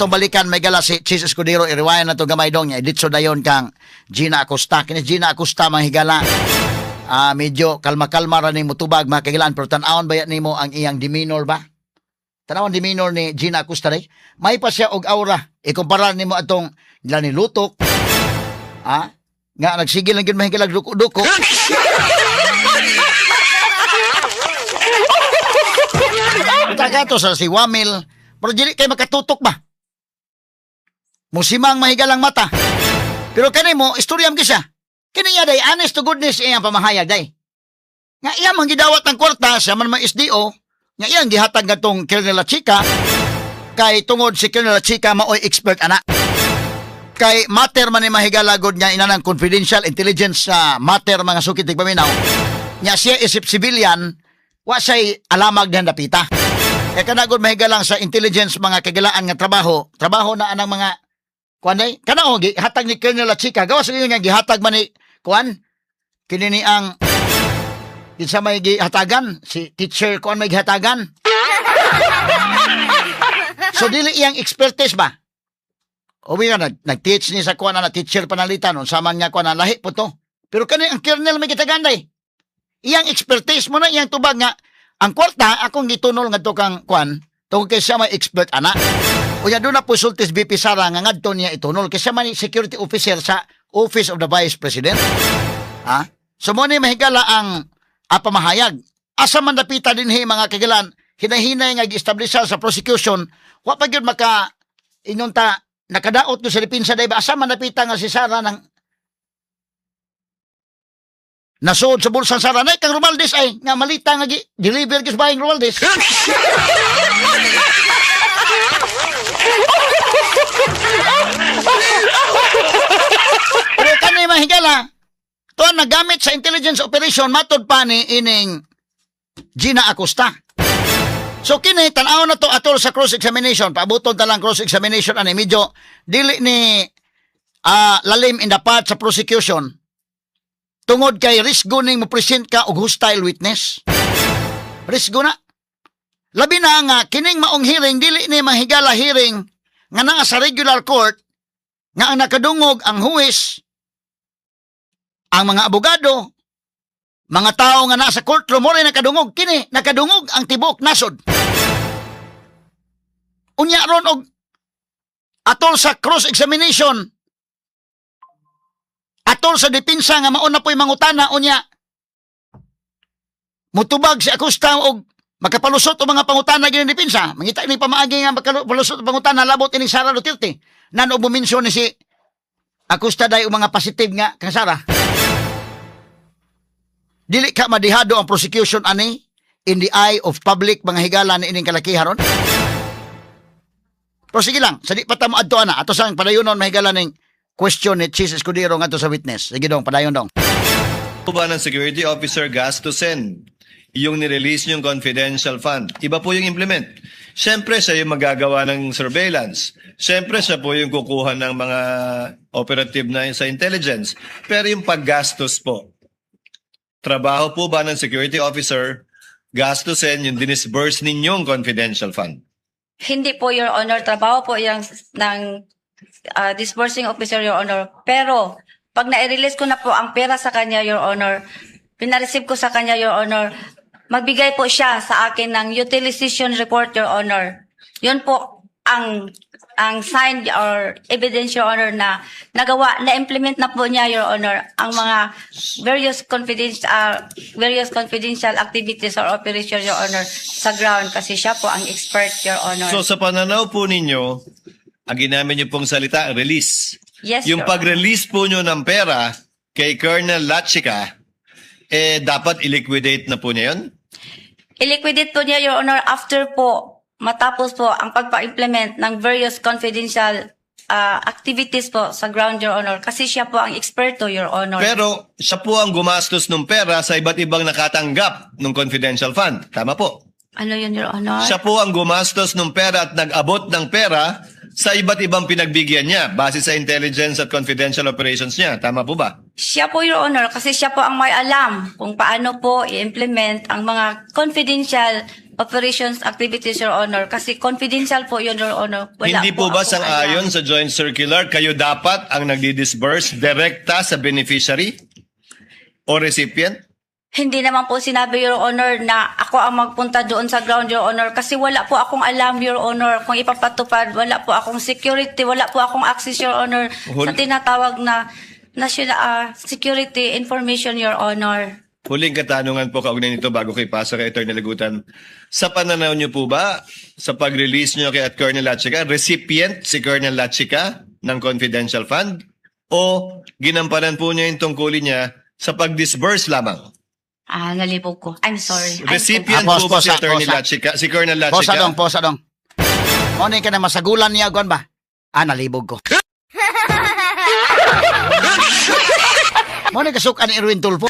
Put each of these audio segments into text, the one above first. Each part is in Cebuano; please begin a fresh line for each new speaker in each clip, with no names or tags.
Atong balikan, may gala si Chiz Escudero, i-rewind na to gamay, dong niya. Ditso dayon kang Gina Acosta. Kini Gina Acosta, mga higala. Ah, medyo kalma-kalma ra ni mutubag, mga kahigalaan, pero tan-awon ba nimo ang iyang demeanor ba? Tan-awon demeanor ni Gina Acosta day. May pa siya og aura. Ikumpara nimo atong Lani Lutok. Ah, nga nagsigil lang gyud, mahigala, duko-duko. Punta to sa si Wamil. Pero dili kay makatutok ba? Musimang mahigalang mata. Pero kani mo, istorya mo siya. Kini niya day, honest to goodness iyang pamahayag day. Nga iya man gidawat ang kwarta, siya man may SDO, nga iyang gihatag ngadtong Colonel La Chica, kay tungod si Colonel La Chica maoy expert ana. Kay matter man ni, mahigala gud, nga inanang confidential intelligence sa matter, mga sukit tigpaminaw. Nya siya isip civilian, wa siya'y alamag dihan dapita. Kaya kana gud, mahigalang, sa intelligence, mga kagilaan, nga trabaho, trabaho na anang mga kuan day. Kana o gihatag ni Colonel La Chica, gawas nga gihatag man ni kuan kini ni ang kinsa may gihatagan, si teacher kuan may gihatagan. So dili iyang expertise ba? Uwi nga nag-teach ni sa kuan na teacher panalitan unsa man nga kuan na lahi po to. Pero kani ang colonel may gitagan day. Iyang expertise mo na iyang tubag nga ang kwarta akong gitunol ngadto kang kuan tungod kay siya may expert ana. Unya doon na po sultis VP Sara nga ngadto niya itunol kay siya man security officer sa Office of the Vice President. Ha? So mo ni, mahigala, ang pamahayag. Asa man dapita dinhi, mga kagilan, hinahinay nga gi-establish sa prosecution, wa pa gyud maka ingon ta nakadaot do sa depensa day ba, asa man dapita nga si Sara nang nasuod sa bulsa Sara nay kang Romualdez ay nga malita nga gi deliver gyud sa bayang Romualdez. Pero kani, mahigala, to ang nagamit sa intelligence operation matod pa ni ining Gina Acosta. So kini tan-aw na to atol sa cross examination, paabuton ta lang cross examination ani, medyo dili ni lalim in the part sa prosecution tungod kay risgo ning mo present ka og hostile witness. Risgo na. Labi na nga kining maong hearing dili ni, mahigala, hearing nga naa sa regular court nga ang nakadungog ang huwes, ang mga abogado, mga tao nga nasa courtroom mo rin nakadungog. Kini nakadungog ang tibok nasod. Unya ron og atol sa cross examination, atol sa depensa nga mauna po'y mangutana, unya mutubag si Acosta og makapalusot og mga pangutana gini depensa. Mangita ni pamaagi nga makapalusot og pangutana labot ining Sara Duterte. Nan og muminsyon ni si Acosta day og mga positive nga kang Sara. Dili ka madihado ang prosecution ani in the eye of public, mga higala, ni ining kalakiha ron? Pero sige lang, sa di pa ta mo adto ana, ato sang padayonon, mahigala, ning question ni Chiz Escudero ngadto sa witness. Sige dong, padayon dong.
Po ba ng security officer gastusin yung nirelease yung confidential fund? Iba po yung implement. Siyempre, siya yung magagawa ng surveillance. Siyempre, siya po yung kukuha ng mga operative na sa intelligence. Pero yung paggastos po, trabaho po ba ng security officer gastusin yung dinisburse ninyong confidential fund?
Hindi po, Your Honor. Trabaho po yung ng disbursing officer, Your Honor. Pero, pag na-release ko na po ang pera sa kanya, Your Honor, pinareceive ko sa kanya, Your Honor, magbigay po siya sa akin ng utilization report, Your Honor. Yun po ang signed or evidence, Your Honor, na nagawa, na-implement na po niya, Your Honor, ang mga various confidential activities or operation, Your Honor, sa ground kasi siya po ang expert, Your Honor.
So sa pananaw po ninyo, ang ginamit niyo pong salita, release.
Yes,
Yung
Your Honor.
pag-release po nyo ng pera kay Colonel Lachica, eh dapat i-liquidate na po niya yun?
I-liquidate po niya, Your Honor, after po matapos po ang pagpa-implement ng various confidential activities po sa ground, Your Honor. Kasi siya po ang eksperto, Your Honor.
Pero siya po ang gumastos ng pera sa iba't ibang nakatanggap ng confidential fund. Tama po?
Ano yun, Your Honor?
Siya po ang gumastos ng pera at nag-abot ng pera sa iba't ibang pinagbigyan niya base sa intelligence at confidential operations niya. Tama po ba?
Siya po, Your Honor, kasi siya po ang may alam kung paano po i-implement ang mga confidential operations activities, Your Honor. Kasi confidential po yun, Your Honor. Wala
Hindi po ba
akong
sang-ayon
alam.
sa joint circular, kayo dapat ang nagdi-disburse direkta sa beneficiary o recipient?
Hindi naman po sinabi, Your Honor, na ako ang magpunta doon sa ground, Your Honor. Kasi wala po akong alam, Your Honor, kung ipapatupad. Wala po akong security, wala po akong access, Your Honor, sa tinatawag na national security information, Your Honor.
Huling katanungan po kaugnay nito bago kay pasa kay Attorney Lagutan. Sa pananaw niyo po ba, sa pag-release niyo kay at Colonel Lachica, recipient si Colonel Lachica ng confidential fund o ginampanan po niya yung tungkulin niya sa pag-disburse lamang?
Ah, nalibog ko. I'm sorry. I'm
Recipient
Ah,
po ba si
posa,
Attorney
posa.
Lachica, si Colonel
Posa
Lachica?
dong, posa dong. Mo ka na masagulan niya kuan ba? Ah, nalibog ko. Mo ni kasukan ni Erwin Tulfo.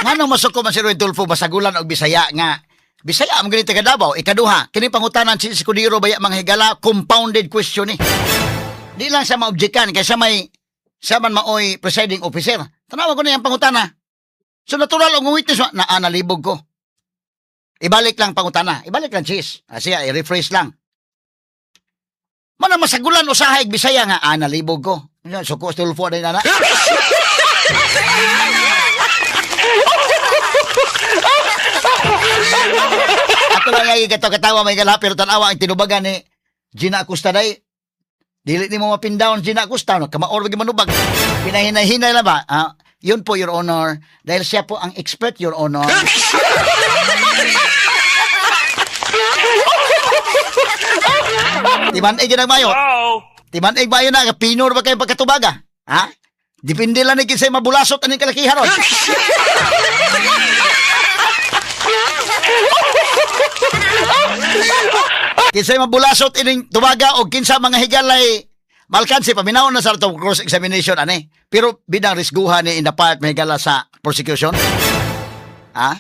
Nganong masuko man si Erwin Tulfo masagulan og Bisaya nga Bisaya ang ganito taga Davao. Ikaduha, kini pangutanan si Escudero baya mga higala, compounded question ni. Di lang siya maobjekan kay siya may siya man maoy presiding officer. Tanawa ko na yung pangutana. So natural ang witness na ah, nalibog ko. Ibalik lang pangutana. Ibalik lang cheese. Ah, siya, i-rephrase lang. Mana masagulan usahay Bisaya nga ah, nalibog ko. Suko Tulfo na na. Ato lang ay kato katawa may gala pero tanawa ang tinubagan ni Gina Acosta day. Dili ni mo mapin down Gina Acosta no kamaor gyud manubag. Pinahinay-hinay lang ba? Ah, yun po, Your Honor, dahil siya po ang expert, Your Honor. Timan-ig ginagmayo. Timan-ig ba yun na? Pinor ba kayo pagkatubaga? Ha? Depende lang ni kinsay mabulasot aning kalakihan ron. Kinsay mabulasot ining tubaga o kinsa mga higalay malkansi paminaw na sa atong cross examination ani. Pero bidang risguhan ni in the part mahigala sa prosecution. Ha?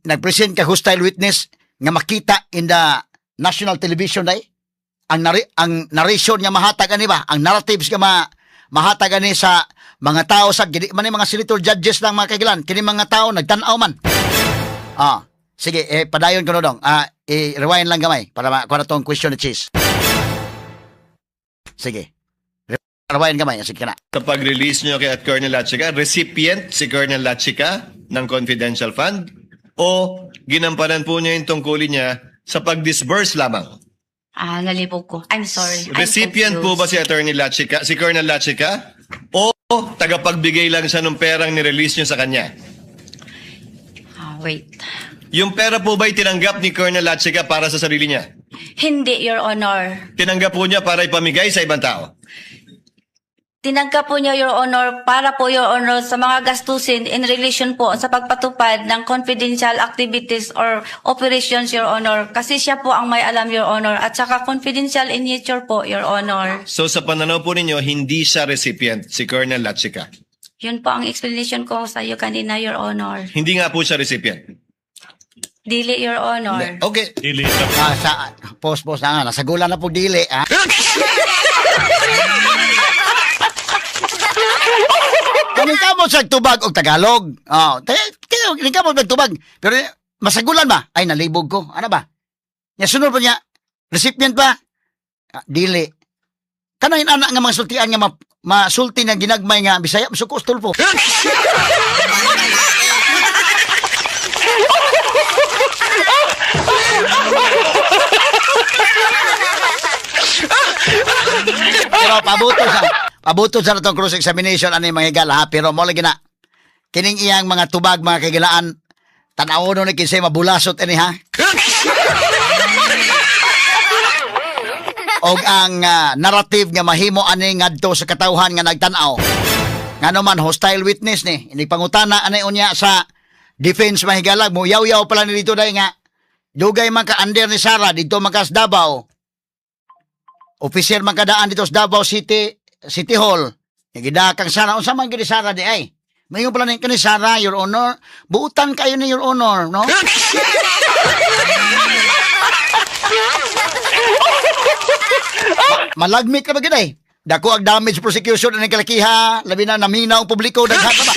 Nag-present ka hostile witness nga makita in the national television day ang narration nga mahatag ani ba, ang narratives nga mahatag ani sa mga tao sa gidi man ni mga senator judges lang mga kagilan kini mga tao nagtan-aw man. Ah, sige, eh padayon ko no dong. Ah, i-rewind lang gamay para makuha na tong question ni Cheese. Sige. Rewind gamay, sige na.
Sa pag-release niyo kay at Colonel Lachica, recipient si Colonel Lachica ng confidential fund o ginampanan po niya yung tungkulin niya sa pag-disburse lamang?
Ah, nalibog ko. I'm sorry. I'm
Recipient po ba
confused.
si Attorney Lachica, si Colonel Lachica o tagapagbigay lang siya ng perang ni-release niyo sa kanya?
Ah, wait.
Yung pera po ba'y tinanggap ni Colonel Lachica para sa sarili niya?
Hindi, Your Honor.
Tinanggap po niya para ipamigay sa ibang tao?
Tinanggap po niya, Your Honor, para po, Your Honor, sa mga gastusin in relation po sa pagpatupad ng confidential activities or operations, Your Honor. Kasi siya po ang may alam, Your Honor. At saka confidential in nature po, Your Honor.
So sa pananaw po ninyo, hindi siya recipient, si Colonel Lachica.
Yun po ang explanation ko sa iyo kanina, Your Honor.
Hindi nga po siya recipient.
Dili, Your Honor.
Okay.
Ah, sa post post na nga nasagulan na po dili ah. Kaning kamo sa tubag og Tagalog. Oh, tayo kaning kamo og tubag. Pero masagulan ba? Ay nalibog ko. Ano ba? Nya sunod pa niya recipient ba? Ah, dili. Kanang anak nga mga sultian nga masulti nga ginagmay nga Bisaya masuko Tulfo. Pero pabuto sa atong cross examination ani mga higala ha, pero mo lagi na kining iyang mga tubag mga kagilaan tan-awon ni kinsay mabulasot ini ha. Og ang narrative nga mahimo ani ngadto sa katawhan nga nagtan-aw. Ngano man hostile witness ni, ini pangutana ani unya sa defense mahigala mo yaw-yaw pala ni dito dai nga dugay man ka under ni Sara dito man ka sa Davao. Officer man kadaan dito sa Davao City City Hall. Nagidakang Sara unsa man gid ni Sara di ay. Mayon pala ni kani Sara, Your Honor. Buutan kayo ni Your Honor, no? Malagmit ka ba gid ay? Dako ang damage prosecution ang kalakiha, labi na naminaw ang publiko, daghan pa ba?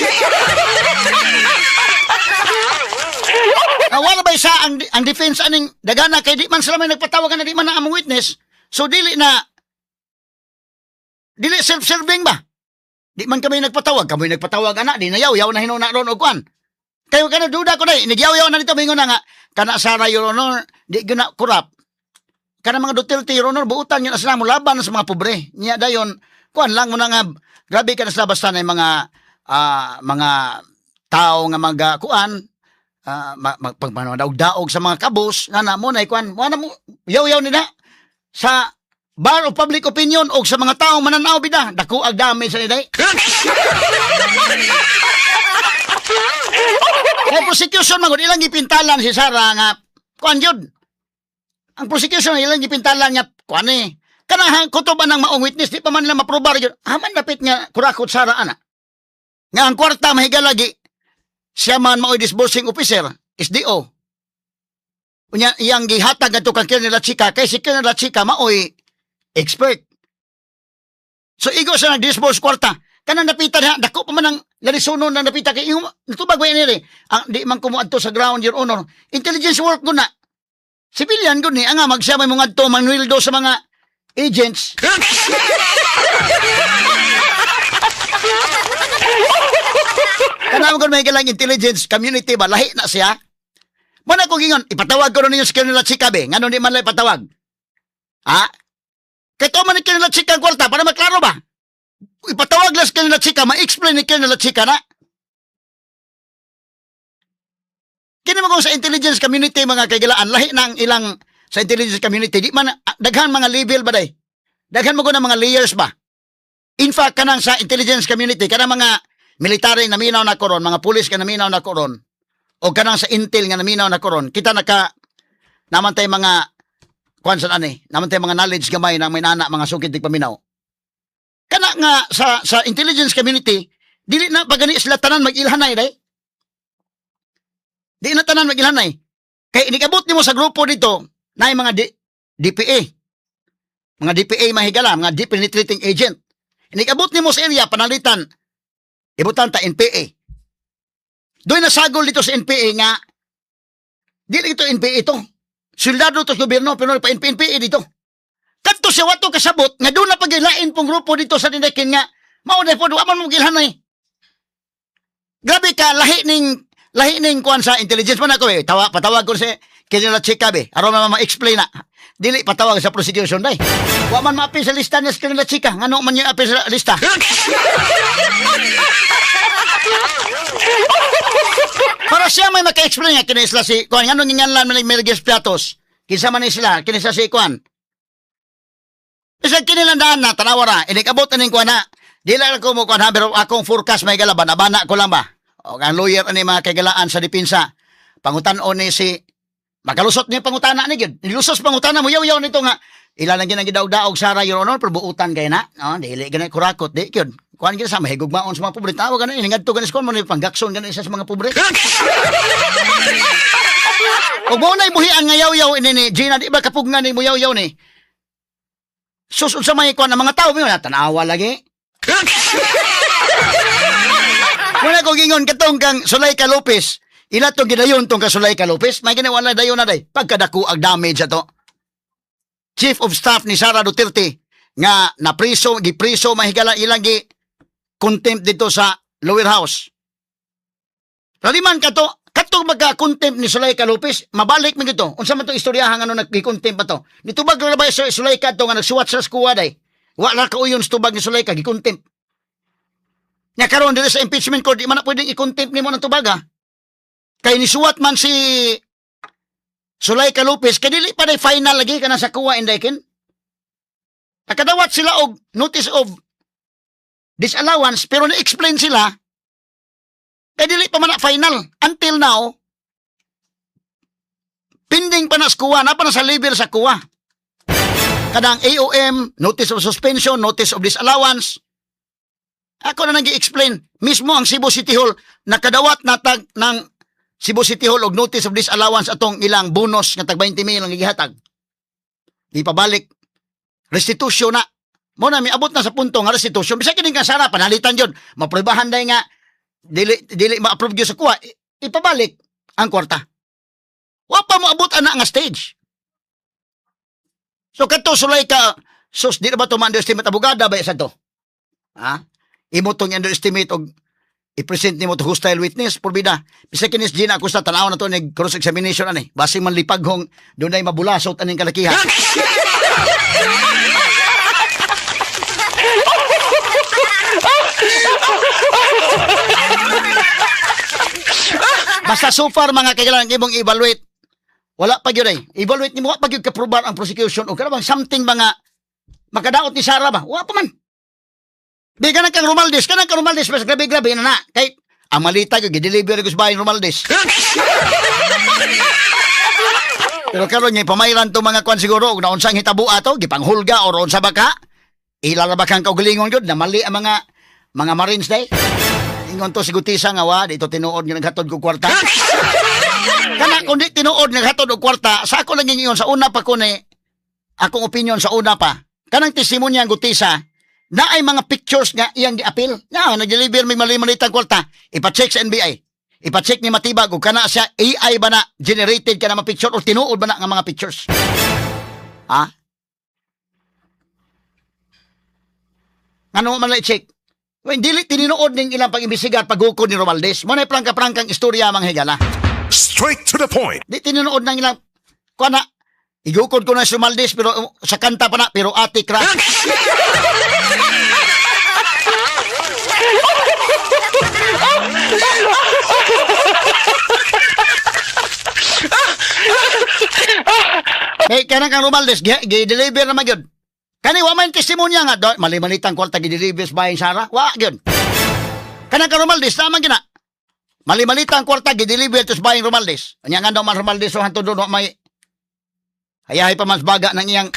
Wala ba isa ang defense aning dagana kay di man sila may nagpatawag na di man na among witness. So dili na dili self-serving ba? Di man kami nagpatawag, kami nagpatawag ana, di na yaw na hinuna ron og kuan. Kayo kana duda ko dai, nagyaw-yaw na dito mingon na nga kana Sara, Your Honor, di gyud na corrupt. Kana mga Duterte, Your Honor, buutan yun na sila mo laban sa mga pobre. Niya dayon, kuan lang mo na nga grabe ka na sila basta na yung mga mga tao nga mga kuan pagmanaog-daog sa mga kabus nga na mo na kuan mo na mo yaw-yaw nila sa bar of public opinion og sa mga taong mananaw bida, dako ang damage sa nila. Kay prosecution man gud, ilang gipintalan si Sara nga kuan jud. Ang prosecution, ilang gipintalan nga kuan eh. Kanang kutob ang maong witness, di pa man nila maprobar jud. Haman dapit nga kurakot Sara ana. Nga ang kwarta mahigala gi siya man maoy disbursing officer, SDO. Unya iyang gihatag ngadto kang Colonel Chica kay si Colonel Chica maoy expert. So igo siya nag-disburse kwarta. Kanang napita niya, dako pa man ang larisunon na napita kay yung natubag ba yan eh. Ang di man kumuadto sa ground, Your Honor. Intelligence work gud na. Civilian gud ni ang nga magsiya may mga adto manwildo sa mga agents. Kanang gud may galang intelligence community ba, lahi na siya. Mo na ko gingon, ipatawag ko ninyo si Colonel Chica be. Ngano di man lang ipatawag? Ha? Kay tuo man ni Colonel Chica ang kwarta para maklaro ba? Ipatawag lang si Colonel Chica, ma-explain ni Colonel Chica na. Kini mo kung sa intelligence community, mga kaigalaan, lahi na ang ilang sa intelligence community, di man daghan mga level ba day? Daghan mo ko ng mga layers ba? In fact, kanang sa intelligence community, kanang mga military naminaw na koron, mga pulis ka naminaw na koron, o kanang sa intel nga naminaw na koron, kita naka naman tay mga kuan sa ani, naman tay mga knowledge gamay na may nana mga sukid di paminaw. Kana nga sa intelligence community, dili na pagani sila tanan mag-ilhanay day. Di na tanan mag-ilhanay. Kay inikabot nimo sa grupo dito, na mga DPA. Mga DPA mahigala, mga deep penetrating agent. Inikabot nimo sa area, panalitan, ibutan ta NPA. Doon nasagol dito sa NPA nga, dili ito NPA ito. Soldado to sa gobyerno, pero pa NPA, NPA dito. Kadto siya wato kasabot, nga doon na pagilain pong grupo dito sa Dindekin nga, mao na po, wa man mo gilhanay. Grabe ka, lahi ning kuan sa intelligence man ako eh. Patawag ko si General Chica be. Aron man ma-explain na. Dili patawag sa prosecution day. Wa man maapil sa lista ni General Chica. Ngano man niya apil sa lista? Para siya may maka-explain nga kini sila si kuan, ngano nginganlan man ni Melges Piatos. Kinsa man ni sila, kini sila si kuan. Bisag kini lang daan na tanawa ra, inikabot aning kuan na. Di lang ako mo kuan ha, pero akong forecast may galaban, abana ko lang ba. O ang lawyer ani mga kagalaan sa depensa. Pangutan-on ni si makalusot ni pangutana ni gyud. Nilusos pangutana mo yaw-yaw nito nga ila lang ginang gidaog-daog Sara, Your Honor, pero buutan kay na. No, dili ganay kurakot di gyud. Kuan gyud sa mahigugmaon sa mga pobre. Tawo gani ngadto gani sa kuan mo ni panggakson gani sa mga pobre. Og mo nay buhian nga yaw-yaw ini ni Gina, di ba kapugnan ni mo yaw-yaw ni. Sus, unsa may kuan ang mga tao mo na tanawa lagi. Wala ko gingon katong kang Sulaika Lopez. Ila to gidayon tong kang Sulaika Lopez. May gani wala dayon na day. Pagkadako ang damage ato. Chief of Staff ni Sara Duterte nga napriso, gipriso mahigala ilang gi contempt dito sa lower house. Raliman kato, katong magka-contempt ni Sulaika Lopez, mabalik man gito. Unsa man tong istoryahan nga no nag-contempt pa to? Nitubag ra ba si Sulaika to nga nagsuwat sa skuwa day? Wa ra kauyon sa tubag ni Sulaika, gi-contempt. Nya karon diri sa impeachment court, di man na pwedeng i-contempt nimo ng tubag ha. Kay nisuwat man si Sulaika Lopez, kay dili pa day final lagi kana sa kuwa indaykin. Nakadawat sila og notice of disallowance pero ni-explain sila kay dili pa man na final until now. Pending pa na sa kuwa, na pa na sa level sa kuwa. Kanang AOM, notice of suspension, notice of disallowance. Ako na nang explain. Mismo ang Cebu City Hall, nakadawat na tag ng Cebu City Hall og notice of disallowance atong ilang bonus nga tag 20 mil ang gihatag. Di pabalik. Restitution na. Mo na miabot na sa punto nga restitution. Bisag kini nga Sara panalitan jud. Maprubahan day nga dili dili ma-approve gyud sa kuha, ipabalik ang kwarta. Wa pa moabot ana nga stage. So kadto sulay ka, sus, di na ba to ma-underestimate abogada ba sa to? Ha? Imo tong underestimate og i-present nimo to hostile witness porbida. Bisag kinis Gina Acosta, tan-aw na to ni cross examination ani. Basing man lipaghong dunay mabulasot aning kalakihan. Basta so far, mga kailangan imong evaluate, wala pa gyud ay. Evaluate nimo, wa pa gyud kaprobar ang prosecution o kanang something mga makadaot ni Sara ba? Wa pa man. Di kanang kang Romaldes, kanang kang Romaldes mas grabe grabe na na. Kay ang malita gyud gi-deliver ko sa bahay Romaldes. Pero karon niya pamayran to mga kwan siguro og naunsang hitabo ato gipanghulga or unsa ba ka? Ilalaba kang kaugalingon gyud na mali ang mga Marines day. Ingon to si Gutisa nga wa dito tinuod nga naghatod ko kwarta. Kana kung di tinuod naghatod og kwarta, sa ako lang ingon sa una pa ko ni akong opinion sa una pa. Kanang testimonya ang Gutisa na ay mga pictures nga iyang giapil. Na nag-deliver may mali-malitang kwarta. Ipa-check sa NBI. Ipa-check ni Matibag kung kana siya AI ba na generated ka na mga picture or tinuod ba na nga mga pictures. Ha? Ngano man lang i-check? Well, dili tinuod ning ilang pag-imbestigar pagukod ni Romaldes. Mo na prangka-prangkang istorya, mga higala.
Straight to the point.
Di tinuod nang ilang kuha na igukod ko na si Romaldes pero sa kanta pa na pero ate crack. Kay kanang kang Romaldes gi-deliver naman gyud. Kani wa man testimonya nga do, mali-malitang kwarta gi-deliver sa bahay Sara. Wa gyud. Kanang kang Romaldes naman gyud na. Mali-malitang kwarta gi-deliver to sa bahay Romaldes. Anya nga daw man Romaldes so hantod do may hayahay pa man sa baga ng iyang.